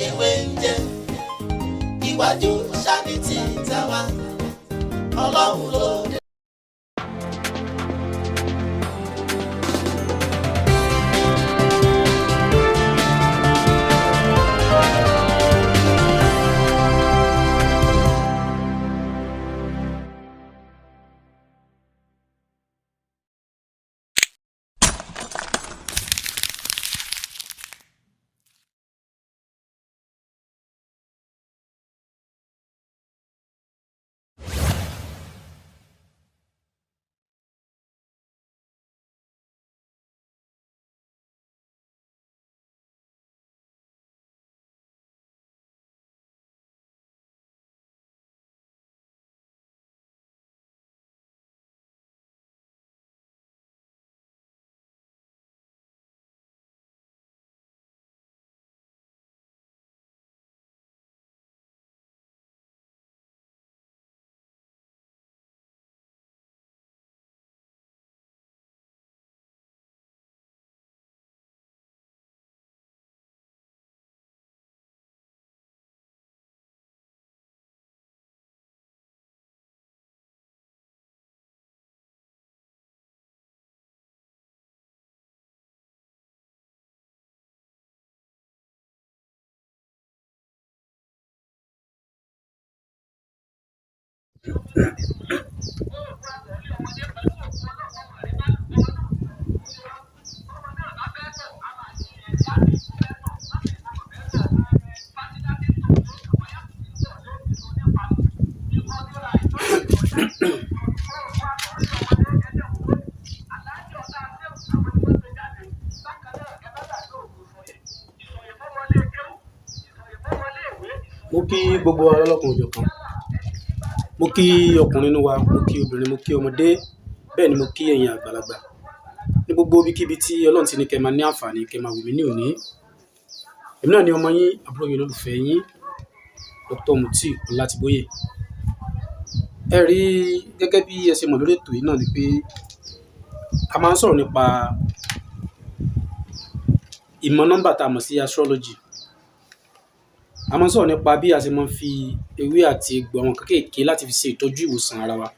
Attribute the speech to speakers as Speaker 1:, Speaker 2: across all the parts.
Speaker 1: Ewé ń jẹ iwájú sani tí tàwa, Ọlọ́run ló dé.
Speaker 2: Mo kí gbogbo wa lọ́lọ́kan òjọ̀kan. Mo kí ọkùnrin nínú wa, mo kí obìnrin, mo kí ọmọdé, bẹ́ẹ̀ ni mo kí ẹ̀yin àgbàlagbà. Ní gbogbo ibikíbi tí Ọlọ́run ti ní kẹ́ máa ní àǹfààní kẹ́ máa wò mí ní òní. Èmi náà ni ọmọ yín, àbúrò yín, olólùfẹ́ yín, Dr. Mutiu Ọlátìbóyè. Ẹ rí, gẹ́gẹ́ bí ẹ ṣe mọ̀ lórí ètò yìí náà ni pé a máa ń sọ̀rọ̀ nípa ìmọ̀ nọ́mbà tá a mọ̀ sí astrology. A máa ń sọ̀rọ̀ nípa bí a ṣe máa ń fi ewé àti egbò àwọn kéékèèké láti fi ṣe ìtọ́jú ìwòsàn ara wa.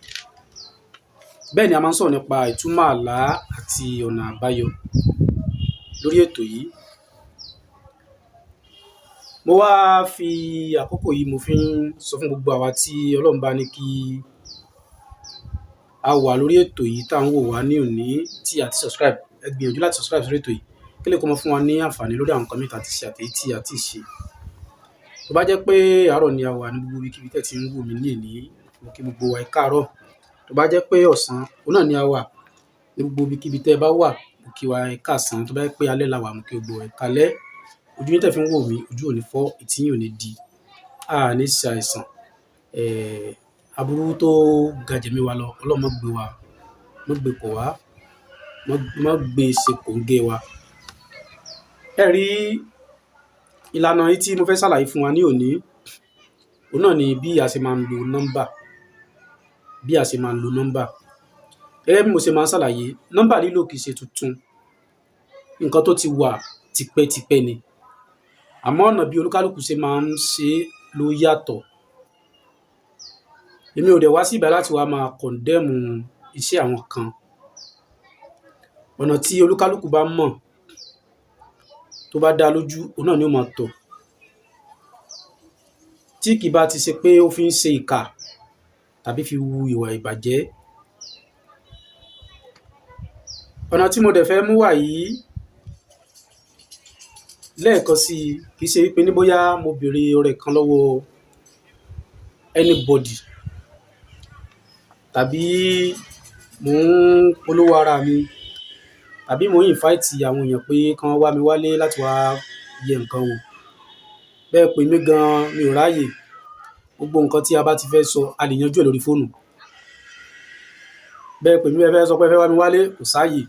Speaker 2: Bẹ́ẹ̀ ni a máa ń sọ̀rọ̀ nípa ìtumọ̀ àlá àti ọ̀nà àbáyọ lórí ètò yìí. Mo wá fi àkókò yìí, mo fi ń sọ fún gbogbo àwa tí Ọlọ́run bá ní kí a wà lórí ètò yìí tá à ń wò wá ní òní tí a ti subscribe. Ẹ gbìyànjú láti subscribe sórí ètò yìí kí lè kó mọ fún wa ní àǹfààní lórí àwọn nǹkan mìíràn tá a ti ṣe àti èyí tí a ti ṣe. Tó bá jẹ́ pé àárọ̀ ni a wà ní gbogbo ibikíbi tẹ́ ti ń wò mí ní èní, mo kí gbogbo wa, ẹ káàárọ̀. Tó bá jẹ́ pé ọ̀sán òun náà ni a wà ní gbogbo ibikíbi tẹ́ ẹ bá wà, mo kí wa, ẹ káàsán. Tó bá jẹ́ pé alẹ́ la wà, mo kí gbogbo wa, ẹ káalẹ́. Ojú yín tẹ́ fi ń wò mí, ojú ò ní fọ́, etí yín ò ní di, a ní ṣe àìsàn. Aburú tó ga jẹ̀mí wa lọ, Ọlọ́run má gbé wa, má gbé kò wá, má gbé ṣe kòńgẹ́ wa. Ẹ rí ìlànà yìí tí mo fẹ́ ṣàlàyé fún wa ní òní, òun náà ni bí a ṣe máa ń lo nọ́mbà, bí a ṣe máa ń lo nọ́mbà. Gẹ́gẹ́ bí mo ṣe máa ń ṣàlàyé, nọ́mbà lílò kì í ṣe tuntun, nǹkan tó ti wà tipẹ́tipẹ́ ni. Àmọ́ ọ̀nà bí olúkálùkù ṣe máa ń ṣe é ló yàtọ̀. Èmi ò dẹ̀ wá sí ibí láti wá máa condemn iṣẹ́ àwọn kan. Ọ̀nà tí olúkálùkù bá mọ̀ tó bá dá lójú, òun náà ni ó máa tọ̀. Tí kì í bá ti ṣe pé ó fi ń ṣe ìkà tàbí fi hu ìwà ìbàjẹ́. Ọ̀nà tí mo dẹ̀ fẹ́ mú wá yìí lẹ́ẹ̀kan sí i, kì í ṣe wípé ní bóyá mo béèrè ọrẹ kan lọ́wọ́ anybody tàbí mò ń polówó ara mi tàbí mò ń invite àwọn èèyàn pé kí wọ́n wá mi wálé láti wá yẹ nǹkan wò. Bẹ́ẹ̀ pè mí gan, mi ò ráyè. Gbogbo nǹkan tí a bá ti fẹ́ sọ, a lè yanjú ẹ̀ lórí fóònù. Bẹ́ẹ̀ pè mí, ẹ fẹ́ sọ pé ẹ fẹ́ wá mi wálé, kò sáàyè.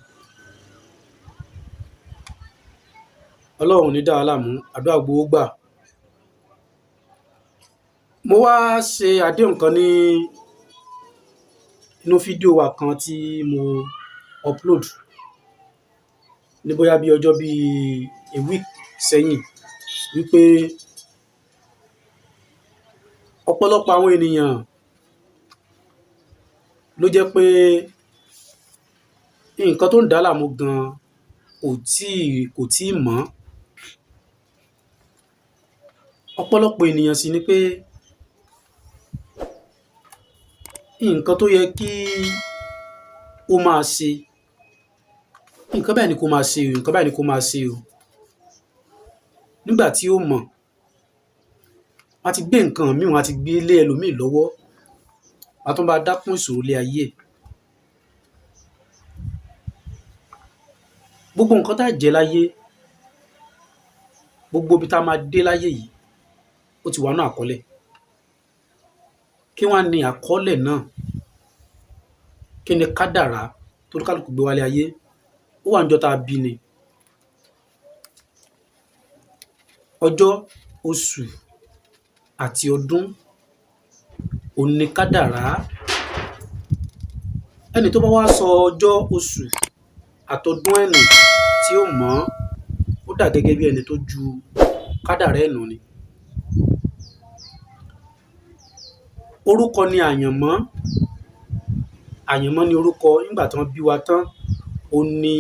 Speaker 2: Ọlọ́run ò ní dá wa láàmú, àdúrà gbogbo gbà. Mo wá ṣe àdéhùn kan ní inú fídíò wa kan tí mo upload ní bóyá bí ọjọ́ bí a week sẹ́yìn, wípé Ọ̀pọ̀lọpọ̀ àwọn ènìyàn ló jẹ́ pé nǹkan tó ń dà á láàmú gan kò tíì mọ̀. Ọ̀pọ̀lọpọ̀ ènìyàn sì ni pé nǹkan tó yẹ kí ó máa ṣe, nǹkan báyìí ni kó máa ṣe o, nǹkan báyìí ni kó máa ṣe o. Nígbà tí ó mọ̀, wọ́n á ti gbé nǹkan míì, wọ́n á ti gbé lé ẹlòmíì lọ́wọ́, wọ́n á tún bá dákún ìṣòro ilé ayé ẹ̀. Gbogbo nǹkan tá jẹ láyé, gbogbo ibi tá máa dé láyé yìí, ó ti wà nínú àkọọ́lẹ̀. Kí wá ní àkọọ́lẹ̀ náà? Kí ni kádàrá tólúkálùkù gbé wálé ayé? Ó wà níjọ́ tá a bí ni. Ọjọ́, oṣù àti ọdún òun ni kádàrá. Ẹni tó bá wá sọ ọjọ́, oṣù àtọdún ẹ̀ nù tí ó mọ̀, ó dà gẹ́gẹ́ bí ẹni tó ju kádàrá ẹ̀ nù ni. Orúkọ ni àyànmọ́. Àyànmọ́ ni orúkọ. Nígbà tí wọ́n bí wa tán, ó ní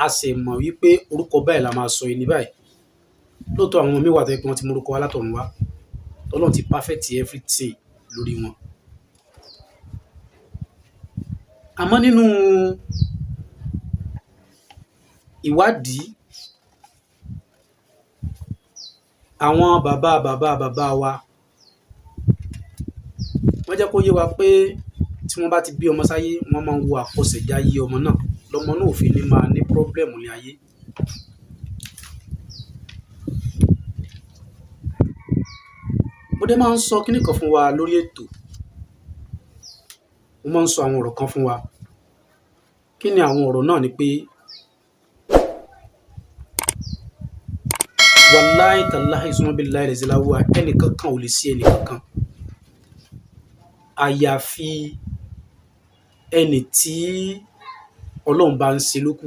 Speaker 2: a sì mọ̀ wípé orúkọ báyìí la máa sọ ẹni báyìí. Lóòótọ́ àwọn ọmọ mi wà tó jẹ́ pé wọ́n ti mú orúkọ wá látọ̀run wá. Ọlọ́run ti perfect everything lórí wọn. Àmọ́ nínú ìwádìí, àwọn bàbá bàbá bàbá wa, wọ́n jẹ́ kó yé wa pé tí wọ́n bá ti bí ọmọ sáyé, wọ́n máa ń wo àkọsẹ̀jayé ọmọ náà. Lọmọ náà ò fi ní máa ní problem ní ayé. Mo dẹ̀ máa ń sọ kíní kan fún wa lórí ètò. Mo máa ń sọ àwọn ọ̀rọ̀ kan fún wa. Kí ni àwọn ọ̀rọ̀ náà? Ni pé wàláì tàláhì summa billahi lazi la huwa, ẹnì kankan ò lè ṣe ẹnì kankan. Àyàfi ẹni tí Ọlọ́run bá ń ṣe lókù.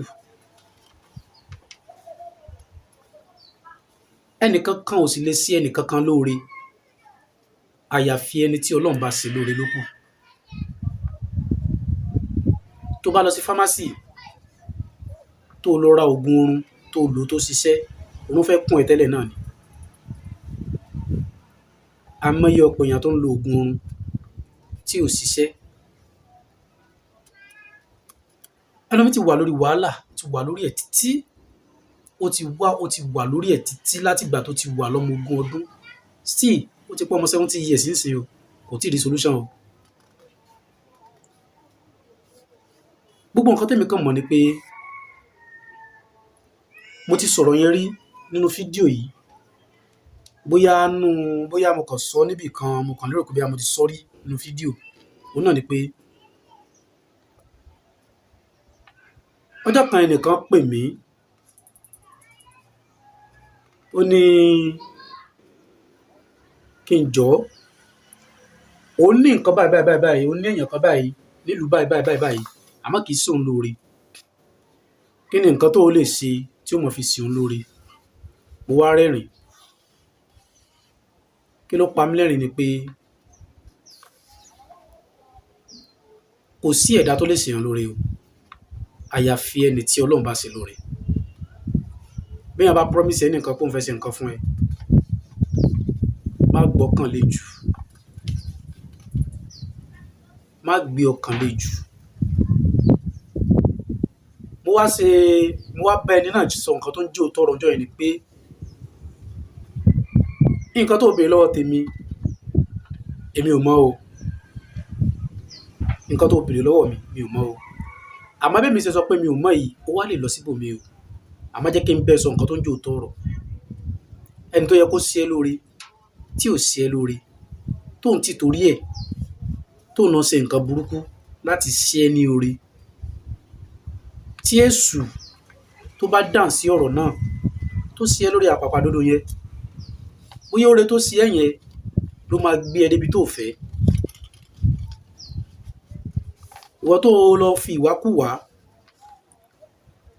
Speaker 2: Ẹnì kankan ò sì lè ṣe ẹnì kankan lóore. Àyàfi ẹni tí Ọlọ́run bá ṣe lóore lókù. Tó bá lọ sí pharmacy, tó lọ ra òògùn oorun, tó lò tó ṣiṣẹ́, oorun fẹ́ kún ẹ tẹ́lẹ̀ náà ni. Àìmọye ọ̀pọ̀ èèyàn tó ń lo òògùn oorun tí ò ṣiṣẹ́. Ẹlòmíì ti wà lórí wàhálà, ti wà lórí ẹ̀ títí, ó ti wá, ó ti wà lórí ẹ̀ títí láti ìgbà tó ti wà lọ́mọ ogún ọdún. Still, ó ti pé ọmọ 70 years nísìnyí o, kò tíì rí solution o. Gbogbo nǹkan tèmi kàn mọ̀ ni pé mo ti sọ̀rọ̀ yẹn rí nínú fídíò yìí. Bóyá mo kàn sọ níbì kan, mo kàn lérò pé bóyá mo ti sọ rí nínú fídíò. Òun náà ni pé ọjọ́ kan ẹnìkan pè mí, ó ní kí n jọ̀ọ́, òun ní nǹkan báyìí báyìí báyìí báyìí, òun ní èèyàn kan báyìí nílùú báyìí báyìí báyìí báyìí, àmọ́ kì í ṣe òun lóore. Kí ni nǹkan tó lè ṣe tí ó mọ̀ fi ṣe òun lóore? Mo wá rẹ́rìn. Kí ló pa mí lẹ́rìn ni pé kò sí ẹ̀dá tó lè ṣe èèyàn lóore o. Àyàfi ẹni tí Ọlọ́run bá ṣe lóore. Bí èèyàn bá promise ẹ ní nǹkan pé òun fẹ́ ṣe nǹkan fún ẹ, má gbọ́kàn lé jù. Má gbé ọkàn lé jù. Mo wá bá ẹni náà sọ nǹkan tó ń jẹ́ òótọ́ ọ̀rọ̀ ọjọ́ yẹn ni pé nǹkan tó béèrè lọ́wọ́ tèmi, èmi ò mọ̀ o. Nǹkan tó béèrè lọ́wọ́ mi, mi ò mọ̀ o. Àmọ́ bí èmi ṣe sọ pé mi ò mọ̀ yìí, ó wá lè lọ síbòmí o. Àmọ́ jẹ́ kí n bẹ́ẹ̀ sọ nǹkan tó ń jẹ́ òótọ́ ọ̀rọ̀. Ẹni tó yẹ kó ṣe ẹ́ lóore, tí ò ṣe ẹ́ lóore, tó ń tì torí ẹ̀, tó ń lọ ṣe nǹkan burúkú láti ṣe ẹ́ ní oore. Tí èṣù tó bá dàn sí ọ̀rọ̀ náà, tó ṣe ẹ́ lórí àpàpàǹdodo yẹn, bóyá oore tó ṣe ẹ́ yẹn ló máa gbé ẹ débi tó fẹ́. Ìwọ tó lọ fi ìwà kú wá,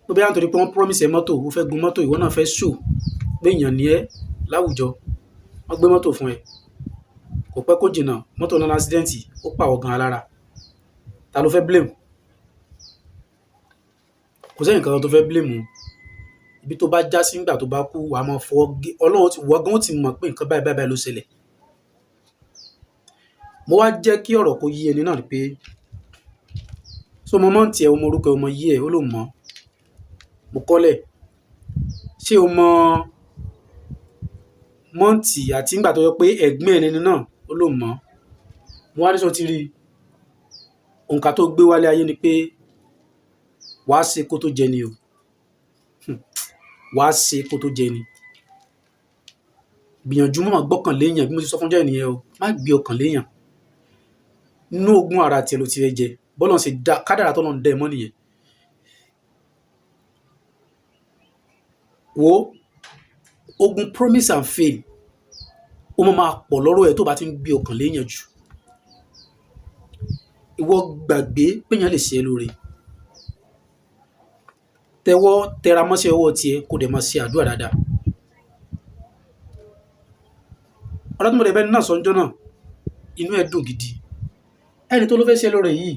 Speaker 2: tó bóyá nítorí pé wọ́n promise ẹ mọ́tò, o fẹ́ gun mọ́tò, ìwọ náà fẹ́ show pé èèyàn ni ẹ́ láwùjọ, wọ́n gbé mọ́tò fún ẹ, kò Kò pẹ́ kó jìnnà, mọ́tò náà accident, ó pàwọ̀ gan alára. Ta ló fẹ́ blame? Kò sẹ́yìn kan tó fẹ́ blame o. Ibi tó bá já sí nígbà tó bá kú, wàá máa fọwọ́ gé Ọlọ́run, wọ́n gan ó ti mọ̀ pé nǹkan báyìí báyìí báyìí ló ṣẹlẹ̀. Mo wá jẹ́ kí ọ̀rọ̀ kó yé ẹni náà pé so mo mọ̀ tiẹ̀, o mọ orúkọ ẹ, o mọ yí ẹ, ó lóun mọ̀. Mo kọ́lẹ̀. Ṣé o mọ month àti ìgbà tó yẹ pé ẹ̀gbọ́n ẹni náà? Ó lóun mọ̀. Mo wá ní sọ ti rí òǹkà tó gbé wálé ayé ni pé wàá ṣe kó tó jẹ ni o, wàá ṣe kó tó jẹ ni. Gbìyànjú má máa gbọ́kàn léèyàn. Bí mo ti sọ fún jẹ́ nìyẹn o, má gbé ọkàn léèyàn. Nínú ogún ara tiẹ̀ ló ti fẹ́ jẹ. Bọ́lá ń ṣe dá kádàrá tọ́lọ́ ń dẹ́ ẹ mọ́ nìyẹn. Wo ogun promise and fail, ó máa máa pọ̀ lọ́rọ̀ ẹ̀ tó bá ti ń gbé ọkàn léèyàn jù. Ìwọ gbàgbé péyàn lè ṣe é lóore. Tẹwọ́ tẹra mọ́ṣẹ́ ọwọ́ tiẹ̀, kó dẹ̀ máa ṣe àdúrà dáadáa. Ọ̀rọ̀ tí mo dẹ̀ bẹ́ẹ̀ náà sọ ńjọ́ náà, inú ẹ̀ dùn gidi. Ẹni tó ló fẹ́ ṣe lóore yìí,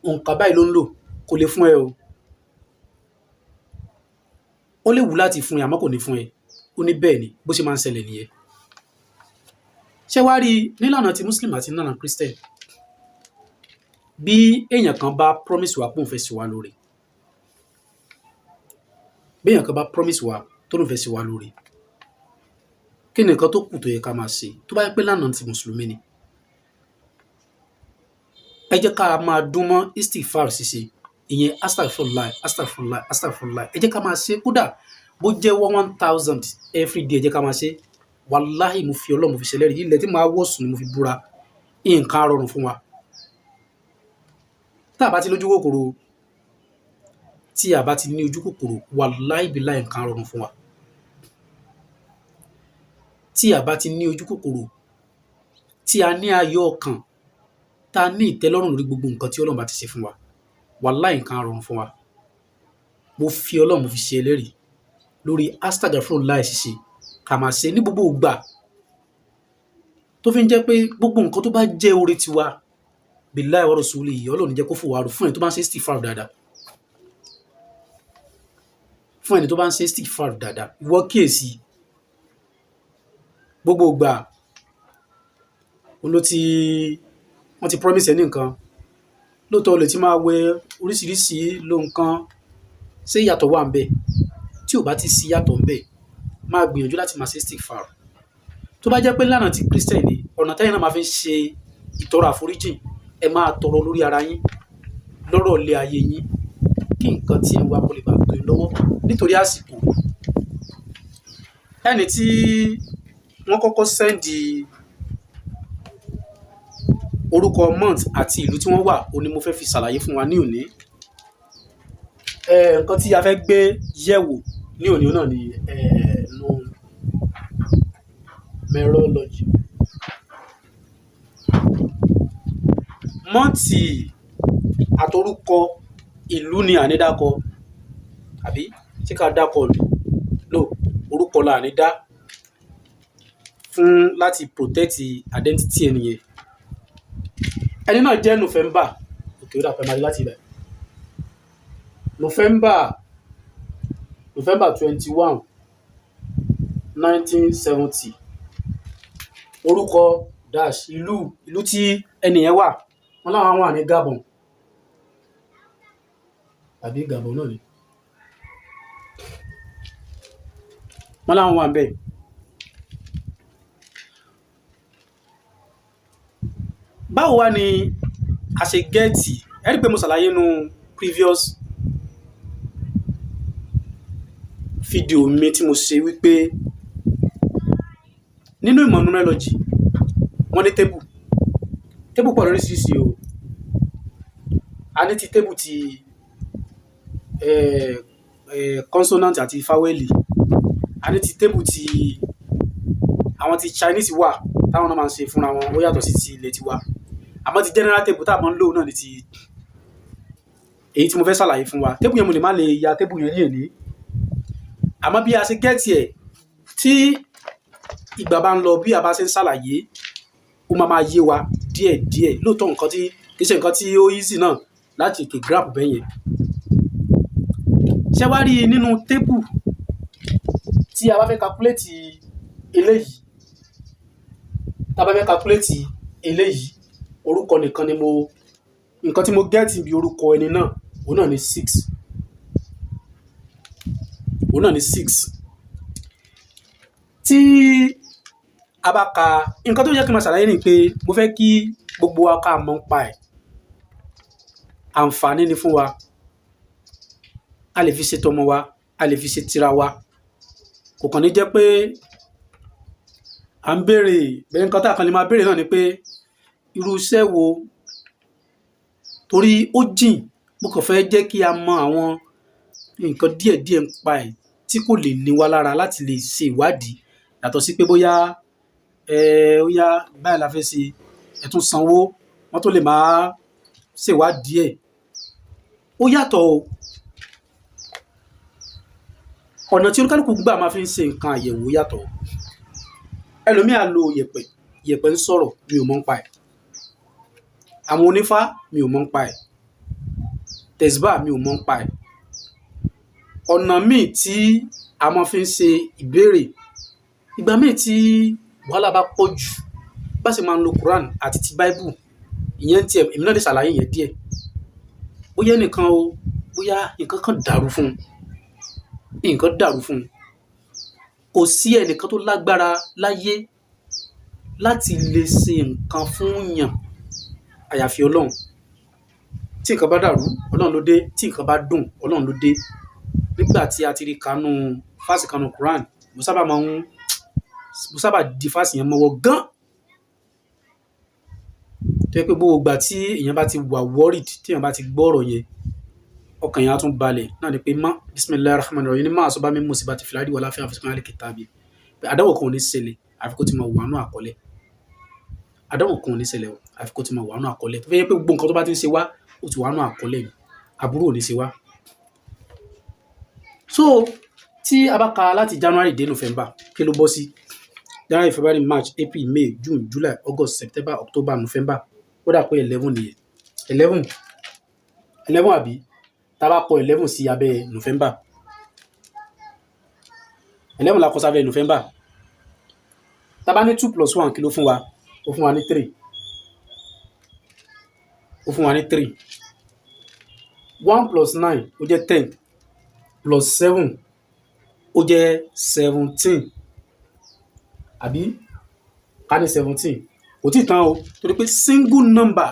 Speaker 2: òǹkà báyìí ló ń lò, kò lè fún ẹ o. Ó lè wù láti fún ẹ, àmọ́ kò ní fún ẹ. Ó ní bẹ́ẹ̀ ni bó ṣe máa ń ṣẹlẹ̀ nìyẹn. Ṣé wàá rí nílànà ti Muslim àti nílànà Christian, bí èèyàn kan bá promise wa pé òun fẹ́ ṣe wá lóore, bí èèyàn kan bá promise wa tó lóun fẹ́ ṣe wá lóore, kí ni nǹkan tó kù tó yẹ ká máa ṣe? Tó bá yẹ pé lánàá ti mùsùlùmí ni, ẹ jẹ́ ká máa dún mọ́ istighfar ṣíṣe, ìyẹn astagfirullah, astagfirullah, astagfirullah. Ẹ jẹ́ ká máa ṣe, kódà bó jẹ́ 1000 every day, ẹ jẹ́ ká máa ṣe. Wàláhì, mo fi Ọlọ́run, mo fi ṣẹlẹ́rìí, ilẹ̀ tí màá wọ̀ sùn ni mo fi búra, nǹkan á rọrùn fún wa tá a bá ti lójú kòkòrò. Tí a bá ti ní ojú kòkòrò, wàláhì bíláì, nǹkan á rọrùn fún wa. Tí a bá ti ní ojú kòkòrò, tí a ní ayọ̀ ọkàn, tá a ní ìtẹ́lọ́rùn lórí gbogbo nǹkan tí Ọlọ́run bá ti ṣe fún wa, wàláhì, nǹkan á rọrùn fún wa. Mo fi Ọlọ́run, mo fi ṣe ẹlẹ́rìí lórí astagfirullah ṣíṣe, ká máa ṣe ní gbogbo ìgbà, tó fi ń jẹ́ pé gbogbo nǹkan tó bá jẹ́ oore tiwa, billahi wa rasulihi, Ọlọ́run jẹ́ kó fò wá rò fún ẹni tó bá ń ṣe istighfar dáadáa. Fún ẹni tó bá ń ṣe istighfar dáadáa, ìwọ kíyèsí, gbogbo ìgbà òun ló ti wọ́n ti promise ẹ ní nǹkan. Lóòótọ́, o lè ti máa wẹ oríṣiríṣi lo nǹkan, ṣé ìyàtọ̀ wà ń bẹ̀? Tí ò bá ti sí ìyàtọ̀ ń bẹ̀, máa gbìyànjú láti máa ṣe istighfar. Tó bá jẹ́ pé lánàá ti Christian ni, ọ̀nà tẹ́yìn náà máa fi ń ṣe ìtọrọ àforíjìn, ẹ máa tọrọ lórí ara yín, lọ́rọ̀ ilé ayé yín, kí nǹkan tí ẹ̀ ń wá kó lè bá tó yín lọ́wọ́. Nítorí àsìkò, ẹni tí wọ́n kọ́kọ́ send orúkọ, month àti ìlú tí wọ́n wà, ó ní mo fẹ́ fi ṣàlàyé fún wa ní òní. Nǹkan tí a fẹ́ gbé yẹ̀wò ní òní náà ni numerology. Month àtorúkọ ìlú ni àní dákọ, àbí ṣé ká dákọ ìlú? No, orúkọ la àní dá fún láti protect identity ẹni yẹn. Ẹni náà jẹ́ November. Okay, ó dà pé máa rí láti ibẹ̀. November 21, 1970. Orúkọ dash ìlú, ìlú tí ẹni yẹn wà, wọ́n láwọn wà ní Gabon, àbí Gabon náà ni wọ́n láwọn wà ń bẹ̀. Báwo wá ni a ṣe get ẹ? Rí i pé mo ṣàlàyé nínú previous fídíò mi tí mo ṣe wípé nínú ìmọ̀ numerology, wọ́n ní table. Table pọ̀ lóríṣiríṣi o. A ní ti table ti consonant àti vowel, a ní ti table ti àwọn ti Chinese wà táwọn náà máa ń ṣe fúnra wọn, ó yàtọ̀ sí ti ilẹ̀ tiwa. Àmọ́ ti general table tá a máa ń lò náà ní ti èyí tí mo fẹ́ ṣàlàyé fún wa. Table yẹn, mo lè má lè ya table yẹn ní èní, àmọ́ bí a ṣe get ẹ̀, tí ìgbà bá ń lọ, bí a bá ṣe ń ṣàlàyé. Ó máa máa yé wa díẹ̀ díẹ̀. Lóòótọ́, nǹkan tí kì í ṣe nǹkan tí ó easy náà láti tètè grab bẹ́ẹ̀ yẹn. Ṣé wá rí i nínú table, tí a bá fẹ́ calculate eléyìí, tá a bá fẹ́ calculate eléyìí, orúkọ nìkan ni mo, nǹkan tí mo get bí orúkọ ẹni náà, òun náà ni six, òun náà ni six. Tí a bá ka nǹkan tó yẹ kí n máa ṣàlàyé ni pé mo fẹ́ kí gbogbo wa ká mọ̀ nípa ẹ̀. Àǹfààní ni fún wa, a lè fi ṣe tọmọ wa, a lè fi ṣe tira wa. Kò kàn ní jẹ́ pé à ń béèrè bẹ́ẹ̀. Nǹkan tá a kàn lè máa béèrè náà ni pé irú iṣẹ́ wo, torí ó jìn. Mo kàn fẹ́ jẹ́ kí a mọ àwọn nǹkan díẹ̀díẹ̀ nípa ẹ̀ tí kò lè ní wa lára láti lè ṣe ìwádìí, yàtọ̀ sí pé bóyá ẹ ó yá, báyìí la fẹ́ ṣe, ẹ tún sanwó, wọ́n tó lè máa ṣèwádìí ẹ̀. Ó yàtọ̀ o. Ọ̀nà tí oníkálukú gbà máa fi ń ṣe nǹkan àyẹ̀wò yàtọ̀. Ẹlòmíì á lo yẹ̀pẹ̀, yẹ̀pẹ̀ ń sọ̀rọ̀, mi ò mọ̀ nípa ẹ̀. Àwọn onífá, mi ò mọ̀ nípa ẹ̀. Tẹ̀síbà, mi ò mọ̀ nípa ẹ̀. Ọ̀nà míì tí a máa fi ń ṣe ìbéèrè, ìgbà míì tí wàhálà bá pọ̀ jù, bá sì máa ń lo Quran àti ti Bible, ìyẹn tiẹ̀, èmi náà lè ṣàlàyé yẹn díẹ̀. Bóyá ẹnìkan o, bóyá nǹkan kan dàrú fún un, nǹkan dàrú fún un, kò sí ẹnìkan tó lágbára láyé láti lè ṣe nǹkan fún yàn àyàfi Ọlọ́run. Tí nǹkan bá dàrú, Ọlọ́run ló dé. Tí nǹkan bá dùn, Ọlọ́run ló dé. Nígbà tí a ti rí kanú verse kanú Quran, mo sábà di verse yẹn mọ́wọ́ gan, tó yẹ pé gbogbo ìgbà tí èèyàn bá ti wà worried, tí èèyàn bá ti gbọ́ ọ̀rọ̀ yẹn, ọkàn yẹn á tún balẹ̀. Náà ni pé má bismillahir rahmanir rahim ní máa sọ bá mi musibati fil ardi wala fi anfusikum ahli kitabi, pé àdánwò kan ò ní ṣẹlẹ̀ àfi kó ti máa wà nínú àkọọ́lẹ̀. Àdánwò kan ò ní ṣẹlẹ̀ o àfi kó ti máa wà nínú àkọọ́lẹ̀. Tó fẹ́ yẹ pé gbogbo nǹkan tó bá ti ń ṣe wá, ó ti wà nínú àkọọ́lẹ̀ ni, aburú ò ní ṣe wá. So tí a bá ka láti January dé November, kí ló bọ́ sí? January, February, March, April, May, June, July, August, September, October, November. Ó dà pé 11 nìyẹn. 11, 11, àbí? Tá a bá kọ 11 sí abẹ́ November, 11 la kọ sábẹ́ November. Tá a bá ní two plus one, kí ló fún wa? Ó fún wa ní three. Ó fún wa ní three. One plus nine, ó jẹ́ 10, plus seven, ó jẹ́ 17, àbí? Ká ní 17. Kò tí ì tán o, torí pé single number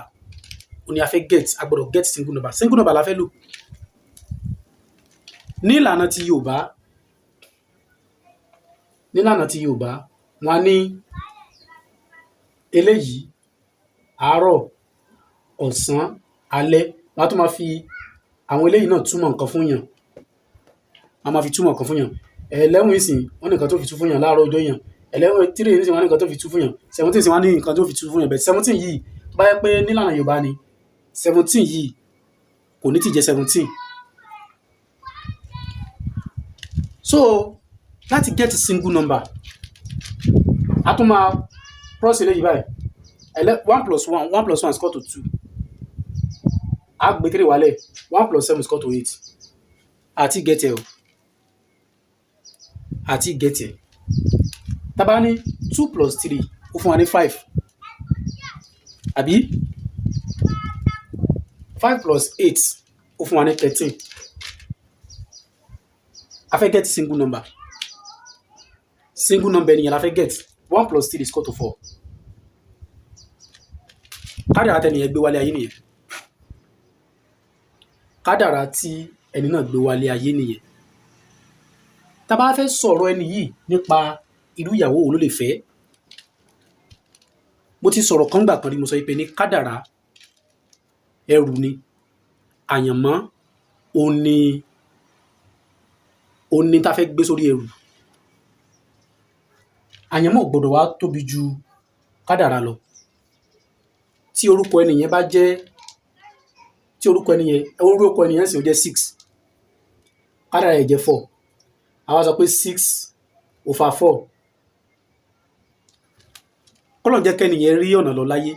Speaker 2: ó ní a fẹ́ get. A gbọ́dọ̀ get single number. Single number la fẹ́ lò ní ìlànà ti Yorùbá. Nílànà ti Yorùbá, wọn á ní eléyìí àárọ̀, ọ̀sán, alẹ́. Wọn á tún máa fi àwọn eléyìí náà túmọ̀ nǹkan fún yàn. Wọn máa fi túmọ̀ nǹkan fún yàn. 11 ìsìn, wọ́n ní nǹkan tó fi tú fún yàn láàárọ̀ ọjọ́ yàn. 11, three ìsìn, wọ́n ní nǹkan tó fi tú fún yàn. 17 ìsìn, wọ́n ní nǹkan tó fi tú fún yàn. Bẹ́ẹ̀ 17 yìí, tó bá yẹ pé nílànà Yorùbá ni, 17 yìí kò ní tì jẹ́ 17. So láti get single number, a tún máa cross eléyìí báyìí. One plus one, one plus one is equal to two. A gbé three wálẹ̀. One plus seven is equal to eight. Àti get ẹ o, àti get ẹ. Tá bá ní two plus three, ó fún wa ní five, àbí? Five plus eight, ó fún wa ní 13. A fẹ́ get single number. Single number nìyẹn la fẹ́ get. One plus three is equal to four. Kádàrá tẹnìyẹn gbé wálé ayé nìyẹn. Kádàrá tí ẹni náà gbé wálé ayé nìyẹn. Tá a bá fẹ́ sọ̀rọ̀ ẹni yìí nípa irú ìyàwó wo ló lè fẹ́, mo ti sọ̀rọ̀ kan gbà kan rí. Mo sọ pé ní kádàrá ẹrù ni, àyànmọ́ òní òní tá a fẹ́ gbé sórí ẹrù. Àyànmọ́ ò gbọ́dọ̀ wá tóbi ju kádàrá lọ. Tí orúkọ ẹni yẹn bá jẹ́, tí orúkọ ẹni yẹn, orúkọ ẹni yẹn sì ó jẹ́ six, kádàrá ẹ̀ jẹ́ four, a wá sọ pé six over four. Kọ́lọ́n jẹ́ kẹ́ni yẹn rí ọ̀nà lọ láyé.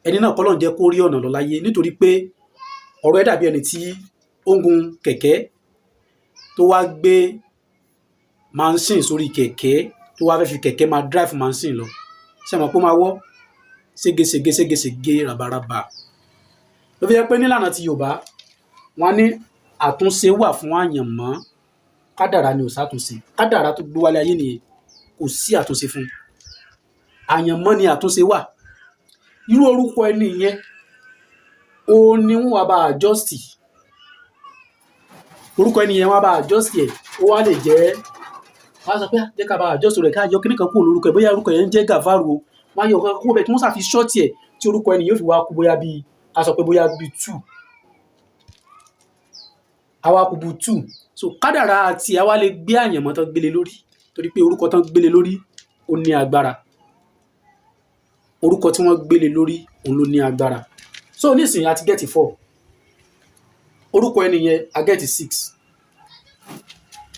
Speaker 2: Ẹni náà, kọ́lọ́n jẹ́ kó rí ọ̀nà lọ láyé, nítorí pé ọ̀rọ̀ ẹ̀ dàbí ẹni tí ó ń gun kẹ̀kẹ́ tó wá gbé machine sórí kẹ̀kẹ́, tó wá fẹ́ fi kẹ̀kẹ́ máa drive machine lọ. Ṣé ẹ mọ̀ pé ó máa wọ́ ségesège, ségesège, ràbàràbà? Ló fi jẹ́ pé nílànà ti Yorùbá, wọ́n ní àtúnṣe wà fún àyànmọ́, kádàrá ni ò sátúnṣe. Kádàrá tó gbé wálé ayé nìyẹn, kò sí àtúnṣe fún un. Àyànmọ́ ni àtúnṣe wà. Irú orúkọ ẹni yẹn, ó ní wọ́n wá bá adjust orúkọ ẹni yẹn, wọ́n bá adjust ẹ̀. Ó wá lè jẹ́ wọ́n á sọ pé, "Jẹ́ ká bá adjust rẹ̀, ká yọ kíní kan kúrò lórúkọ ẹ̀." Bóyá orúkọ yẹn ń jẹ́ Gàfárù o, wọ́n á yọ kan kúrò bẹ́ẹ̀, tí wọ́n ṣàfi short ẹ̀, tí orúkọ ẹni yóò fi wá kú bóyá bíi, a sọ pé bóyá bíi two, àwa kò bu two. So kádàrá àti àwa lè gbé àyànmọ́ tán gbélé lórí, torí pé orúkọ tán gbélé lórí, ó ní agbára. Orúkọ tí wọ́n gbélé lórí, òun ló ní agbára. So nísìnyí, a ti get four. Orúkọ ẹni yẹn, a get six.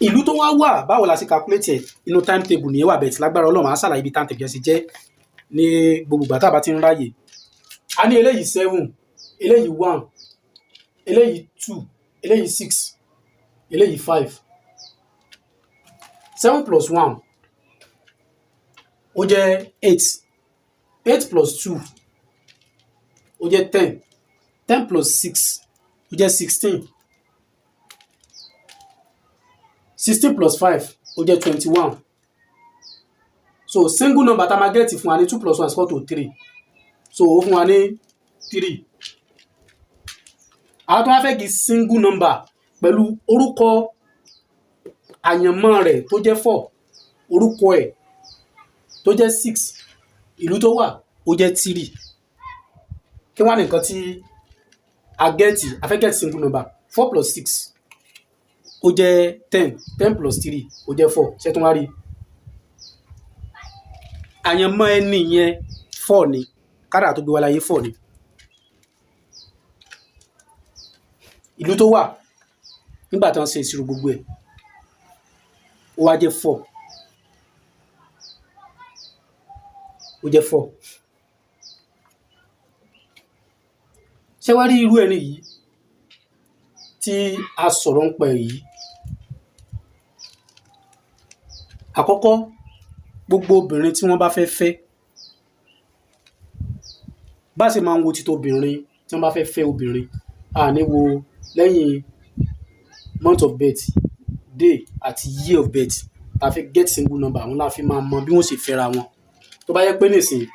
Speaker 2: Ìlú tó wá wà, báwo la ṣe calculate ẹ̀? Inú timetable nìyẹn wà bẹ́ẹ̀ tí lágbára Ọlọ́run á ṣàlàyé ibi timetable yẹn ṣe jẹ́ ní gbogbo ìgbà tá a bá ti ń ráyè. A ní eléyìí seven, eléyìí one, eléyìí two, eléyìí six, eléyìí five. Seven plus one, ó jẹ́ eight. Eight plus two, ó jẹ́ 10. 10 plus six, ó jẹ́ 16. 16 plus five, ó jẹ́ 21. So single number tá a máa get fún wa ní two plus one is equal to three. So ó fún wa ní three. Àwọn tó wá fẹ́ gi single number pẹ̀lú orúkọ àyànmọ́ rẹ̀ tó jẹ́ four, orúkọ ẹ̀ tó jẹ́ six, ìlú tó wà, ó jẹ́ three. Kí wá ní nǹkan tí a get? A fẹ́ get single number. Four plus six, ó jẹ́ 10. 10 plus three, ó jẹ́ four. Ṣé tún wá rí àyànmọ́ ẹni yẹn, four ni. Kádàrá tó gbé wá láyé, four ni. Ìlú tó wà nígbà tí wọ́n ṣe ìṣirò gbogbo ẹ̀, ó wá jẹ́ four, ó jẹ́ four. Ṣé wá rí irú ẹni yìí tí a sọ̀rọ̀ ń pa ẹ̀ yìí? Àkọ́kọ́, gbogbo obìnrin tí wọ́n bá fẹ́ fẹ́, bá ṣe máa ń wo títí obìnrin tí wọ́n bá fẹ́ fẹ́ obìnrin, a ní wo lẹ́yìn month of birth, day àti year of birth ta fi get single number. Àwọn la fi máa mọ bí wọ́n ṣe fẹ́ra wọn. Tó bá yẹ pé nísìnyí,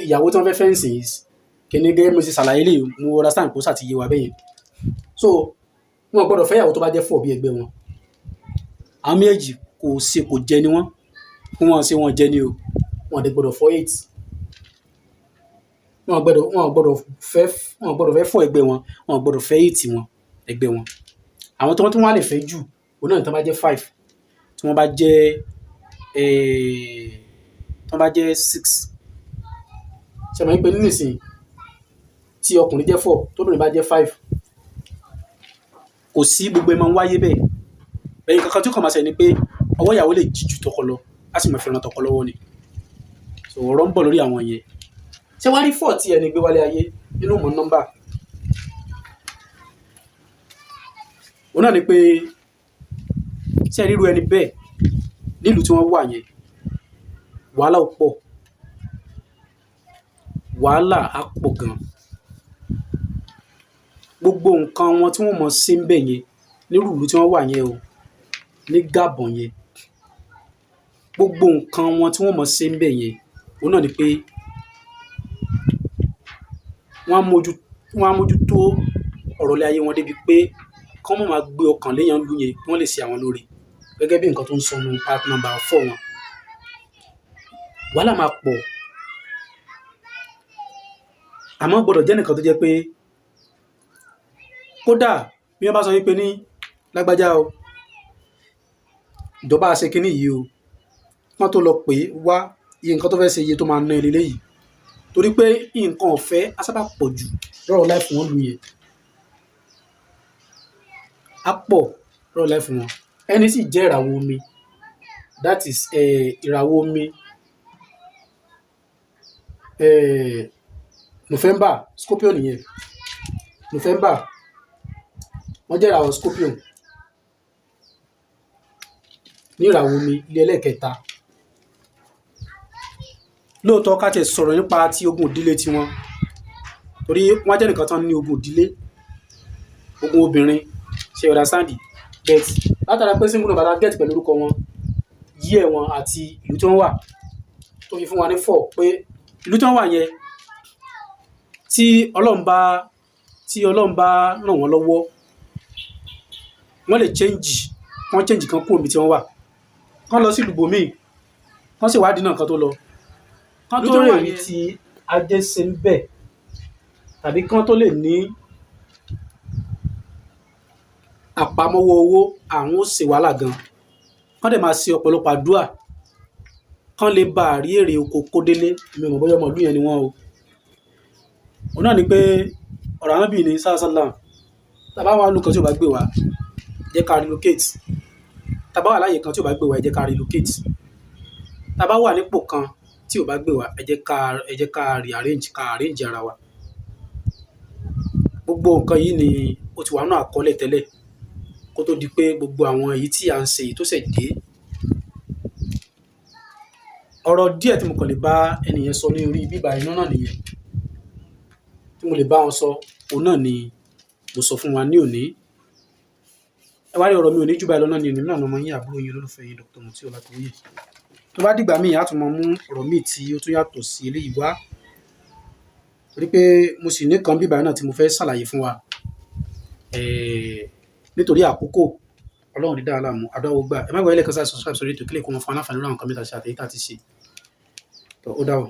Speaker 2: ìyàwó tí wọ́n fẹ́ fẹ́ nísìnyí kíní, gẹ́gẹ́ bí mo ṣe ṣàlàyé lè, mo understand kó ṣàti yé wa bẹ́yẹn. So wọn gbọ́dọ̀ fẹ́ ìyàwó tó bá jẹ́ four bí ẹgbẹ́ wọn. Àwọn méjì kò ṣe kò jẹ ni wọ́n, kí wọ́n ṣe wọ́n jẹ ni o. Wọn dẹ̀ gbọ́dọ̀ fọ́ eight. Wọn gbọ́dọ̀ fẹ́ four ẹgbẹ́ wọn, wọn gbọ́dọ̀ fẹ́ eight wọn ẹgbẹ́ wọn. Àwọn tí wọ́n tún wá lè fẹ́ jù, òun náà tí wọ́n bá jẹ́ five, tí wọ́n bá jẹ́ six. Ṣe mọ̀ pé nísìnyí, tí ọkùnrin jẹ́ four, tóbìnrin bá jẹ́ five, kò sí, gbogbo ẹ̀ máa ń wáyé bẹ́ẹ̀. Ẹ̀yin kankan tí ó kàn máa ṣe ni pé ọwọ́ ìyàwó lè jí ju tọkọ lọ, á sì máa fi ran tọkọ lọ́wọ́ ni. So ọ̀rọ̀ ń bọ̀ lórí àwọn yẹn. Ṣé wàá rí four tí ẹni gbé wálé ayé nínú mọ̀ nọ́mbà? Òun náà ni pé, ṣé ríru ẹni bẹ́ẹ̀ nílùú tí wọ́n wà yẹn, wàhálà ó pọ̀, wàhálà á pọ̀ gan. Gbogbo nǹkan wọn tí wọ́n mọ̀ sí ń bẹ̀ yẹn nírú ìlú tí wọ́n wà yẹn o, ní Gabon yẹn, gbogbo nǹkan wọn tí wọ́n mọ̀ sí ń bẹ̀ yẹn, òun náà ni pé wọ́n á mójútó ọ̀rọ̀ ilé ayé wọn débi pé kán má máa gbé ọkàn léèyàn lù yẹn kí wọ́n lè ṣe àwọn lóore, gẹ́gẹ́ bí nǹkan tó ń sọ nínú part number four wọn. Wàhálà máa pọ̀, àmọ́ gbọ́dọ̀ jẹ́ nìkan tó jẹ́ pé kódà bí wọ́n bá sọ wípé ní lágbájá o, ìjọba ṣe kínní yìí o, wọ́n tó lọ pé wá iye nǹkan tó fẹ́ ṣe, iye tó máa ná ilé léyìí, torí pé nǹkan ọ̀fẹ́ á sábà pọ̀ jù lọ́rọ̀ láìfún wọn lù yẹn, á pọ̀ lọ́rọ̀ láìfún wọn. Ẹni sì jẹ́ ìràwọ̀ omi. That is ìràwọ̀ omi, November, Scorpio nìyẹn. November, wọ́n jẹ́ ìràwọ̀ Scorpio ní ìràwọ̀ omi, ilé ẹlẹ́ẹ̀kẹta. Lóòótọ́, ká tiẹ̀ sọ̀rọ̀ nípa ti ogun ìdílé tiwọn, torí wọ́n jẹ́ nìkan tán ní ogun ìdílé, ogun obìnrin, ṣe understand? But látara pé single number ta get pẹ̀lú orúkọ wọn, year wọn àti ìlú tí wọ́n wà, tó fi fún wa ní 4, pé ìlú tí wọ́n wà yẹn, tí Ọlọ́run bá ràn wọ́n lọ́wọ́, wọ́n lè change, wọ́n change kan kúrò níbi tí wọ́n wà, kán lọ sí ìlú bòmíì, kán sì wádìí náà kan tó lọ, kán
Speaker 3: Ìlú
Speaker 2: tó
Speaker 3: tó
Speaker 2: lè
Speaker 3: wà
Speaker 2: rí
Speaker 3: yẹn.
Speaker 2: ti ajé ṣe ń bẹ̀, tàbí kán tó lè ní àpamọ́wọ́ owó, àwọn ó ṣe wàhálà gan, kán dẹ̀ máa ṣe ọ̀pọ̀lọpọ̀ àdúrà kán lè bá a rí èrè oko kó délé. Èmi ò mọ̀ bóyá ọmọ ìlú yẹn ni wọ́n o. Òun náà ni pé ọ̀rọ̀ Ànábì ní sálásálàm, tá a bá wà lù kan tí ò bá gbé wa, jẹ́ ká relocate. Tá a bá wà láàyè kan tí ò bá gbé wa, ẹ jẹ́ ká relocate. Tá a bá wà nípò kan tí ò bá gbé wa, ẹ jẹ́ ká rearrange, ká arrange ara wa. Gbogbo nǹkan yìí ni ó ti wà nínú àkọọ́lẹ̀ tẹ́lẹ̀, kó tó di pé gbogbo àwọn èyí tí à ń ṣe yìí tó ṣẹ̀ dé. Ọ̀rọ̀ díẹ̀ tí mo kàn lè bá ẹnìyẹn sọ ní orí bíbá iná náà nìyẹn, tí mo lè bá wọn sọ, òun náà ni mo sọ fún wa ní òní. Ẹ wá rí, ọ̀rọ̀ mi ò ní jù báyìí lọ náà ní. Èmi náà lọmọ yín, àbúrò yín, olólùfẹ́ yín, Dr. Mutiu Ọlátòyè. Tó bá dìgbà míì, á tún mọ mú ọ̀rọ̀ míì tí ó tún yàtọ̀ sí eléyìí wá, torí pé mo sì ní kan bíbá náà tí mo fẹ́ ṣàlàyé fún wa. Nítorí àkókò, Ọlọ́run ní dára láàmú adáwó gbà. Ẹ má gbàgbé lẹ́ẹ̀kan sáà, subscribe sórí ètò kílẹ̀ kó mọ fún aláǹfààní lórí àwọn nǹkan mẹ́ta ṣe àtẹ̀yí tá a ti ṣe tó. Ó dáwọ̀.